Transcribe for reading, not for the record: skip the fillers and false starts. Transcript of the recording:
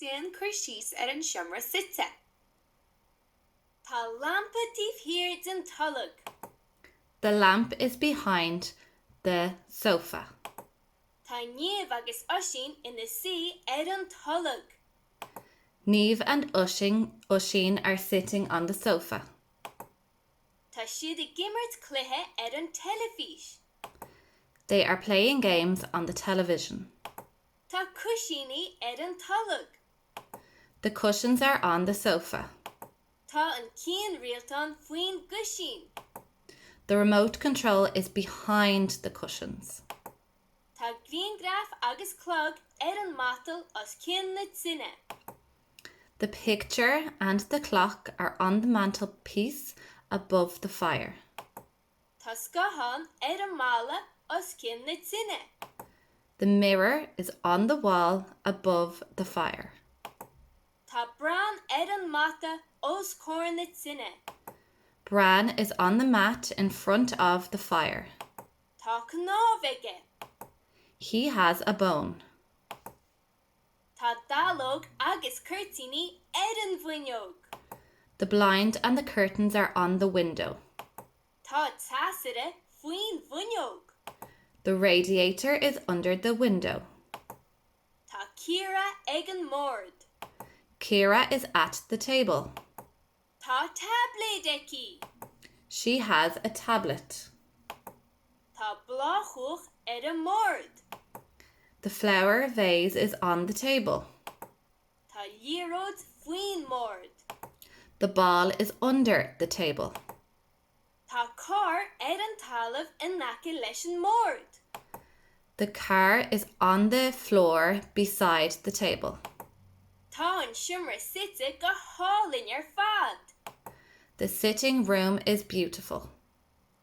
Déan cur síos ar an seomra suite. Tá lampa taobh thiar den tolg. The lamp is behind the sofa. Tá Niamh agus Oisín ina suí ar an tolg. Niamh and Oisín are sitting on the sofa. Tá siad ag imirt cluiche ar an teilifís. They are playing games on the television. Tá cúisíní ar an tolg. The cushions are on the sofa. Tá an cianrialtán faoin gcúisín. The remote control is behind the cushions. Tá grianghraf agus clog ar an matal os cionn na tine. The picture and the clock are on the mantelpiece above the fire. Tá scáthán ar an mballa os cionn na tine. The mirror is on the wall above the fire. Tá Bran ar an mata os comhair na tine. Bran is on the mat in front of the fire. Tá cnámh aige. He has a bone. Tá dallóg agus cuirtíní ar an bhfuinneog. The blind and the curtains are on the window. Tá teasaire faoin bhfuinneog. The radiator is under the window. Tá Ciara ag an mbord. Ciara is at the table. Tá táibléad aici. She has a tablet. Tá bláthchuach ar an mbord. The flower vase is on the table. Tá liathróid faoin mbord. The ball is under the table. Tá carr ar an talamh in aice leis an mbord. The car is on the floor beside the table. Tá an seomra suite go hálainn ar fad. The sitting room is beautiful.